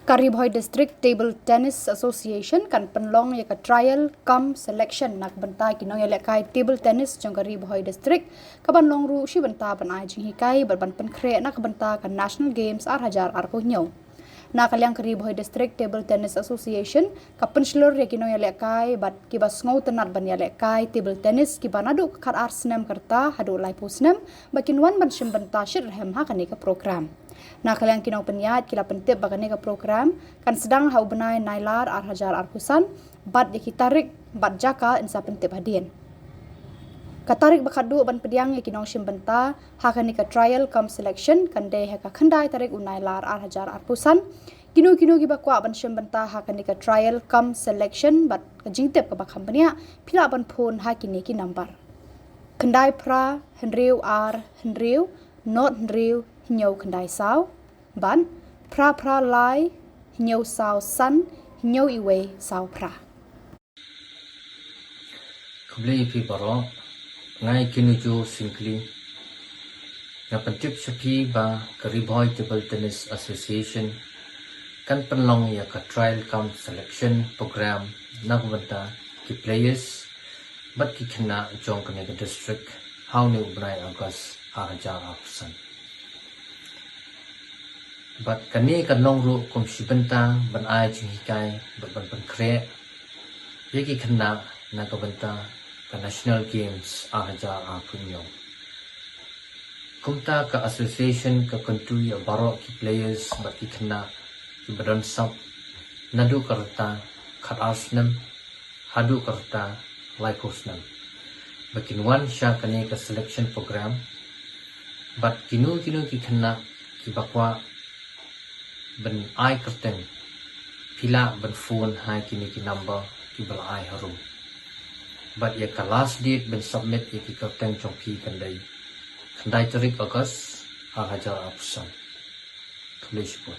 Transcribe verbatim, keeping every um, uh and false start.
Ka Ri Bhoi District Table Tennis Association kan pynlong ïa ka trial cum selection na ka bynta ki nongïalehkai table tennis jong ka Ri Bhoi District, kaban long ruh shi bynta ban ai jinghikai bad ban pynkhreh na ka bynta ka National Games ar hajar arphew hynñiew. Na ka liang ka Ri Bhoi District Table Tennis Association ka pynshlur ïa ki nongïalehkai bad kiba sngewtynnad ban ïalehkai table tennis kiba naduh ka khatar snem ka rta haduh laiphew snem ba kin wan ban shim bynta shitrhem ha kane ka program. Na ka liang ki nongpynïaid ki la pyntip ba kane ka program kan sdang ha u bnai Nailar ar hajar arphew san bad ïa ki tarik bad jaka yn sa pyntip hadien. Ka tarik ba khatduh ban pdiang ïa ki nongshim bynta ha kane ka trial cum selection kan dei ha ka khyndai tarik u Nailar ar hajar arphew san. Kino kino kiba kwah ban shim bynta ha kane ka trial cum selection bad ka jingtip kaba kham bniah, phi lah ban phone ha kine ki nambar: khyndai phra hynriew ar hynriew nod hynriew hynñiew khyndai saw bad phra phra lai hynñiew saw san hynñiew iwei saw phra. Khublei ïa phi baroh, nga i Kinujo Syngkli. Nga pyntip sha phi ba ka Ri Bhoi Table Tennis Association kan pynlong ïa ka trial cum selection program na ka bynta ki players bad ki khynnah jong kane ka district ha une u bnai August ar hajar arphew san. Bad kane kan long ruh kum shi bynta ban ai jinghikai bad ban pynkhreh ïa ki khynnah na ka bynta ka National Games ar hajar arphew hynñiew. Kumta ka association ka kyntu ïa baroh ki players bad ki khynnah kiba don sap naduh ka rta khatar snem haduh ka rta laiphew snem ba kin wan sha kane ka selection program. Bad kino kino ki khynnah kiba kwah ban ai kyrteng, phi lah ban phone ha kine ki number kiba la ai harum. Bad ïa ka last date ban submit ïa ki kyrteng jong phi kan dei khyndai tarik August ar hajar arphew san. Khublei shibun.